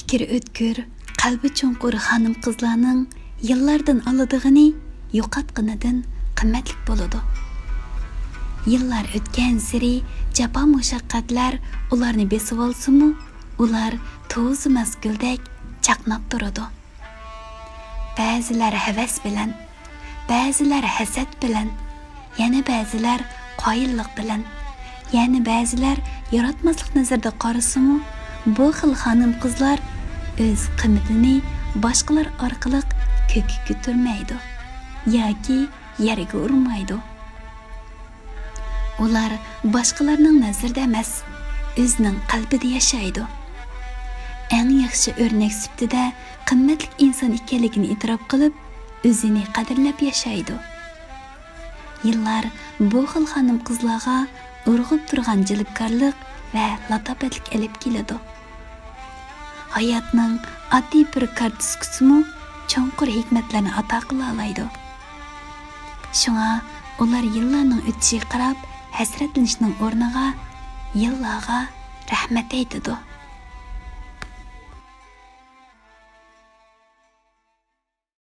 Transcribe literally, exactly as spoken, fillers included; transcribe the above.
پىكرى ئۆتكۈر، قەلبى چوڭقۇر خانىم-قىزلارنىڭ يىللاردىن ئالىدىغىنى يوقاتقىنىدىن قىممەتلىك بولىدۇ. يىللار ئۆتكەنسېرى جاپا-مۇشەققەتلەر ئۇلارنى بېسىۋالسىمۇ، ئۇلار توزىماس گۈلدەك چاقناپ تۇرىدۇ. بەزىلەر ھەۋەس بىلەن، بەزىلەر ھەسەت بىلەن، يەنە بەزىلەر قايىللىق بىلەن، يەنە بەزىلەر ياراتماسلىق نەزىرىدە قارىسىمۇ، بۇ خىل خانىم-قىزلار ئۆز قىممىتىنى باشقىلار ئارقىلىق كۆككە كۆتۈرمەيدۇ ياكى يەرگە ئۇرمايدۇ. ئۇلار باشقىلارنىڭ نەزىرىدە ئەمەس، ئۆزىنىڭ قەلبىدە ياشايدۇ. ئەڭ ياخشى ئۆرنەك سۈپىتىدە قىممەتلىك ئىنسان ئىكەنلىكىنى ئېتىراپ قىلىپ، ئۆزىنى قەدىرلەپ ياشايدۇ. يىللار بۇ خىل خانىم-قىزلارغا ئۇرغۇپ تۇرغان جەلپكارلىق ۋە لاتاپەتلىك ئېلىپ كېلىدۇ. ھاياتنىڭ ئاددىي بىر كارتوچكىسىمۇ چوڭقۇر ھېكمەتلەرنى ئاتا قىلالايدۇ. شۇڭا ئۇلار يىللارنىڭ ئۆتۈشىگە قاراپ ھەسرەتلىنىشنىڭ ئورنىغا يىللارغا رەھمەت ئېيتىدۇ.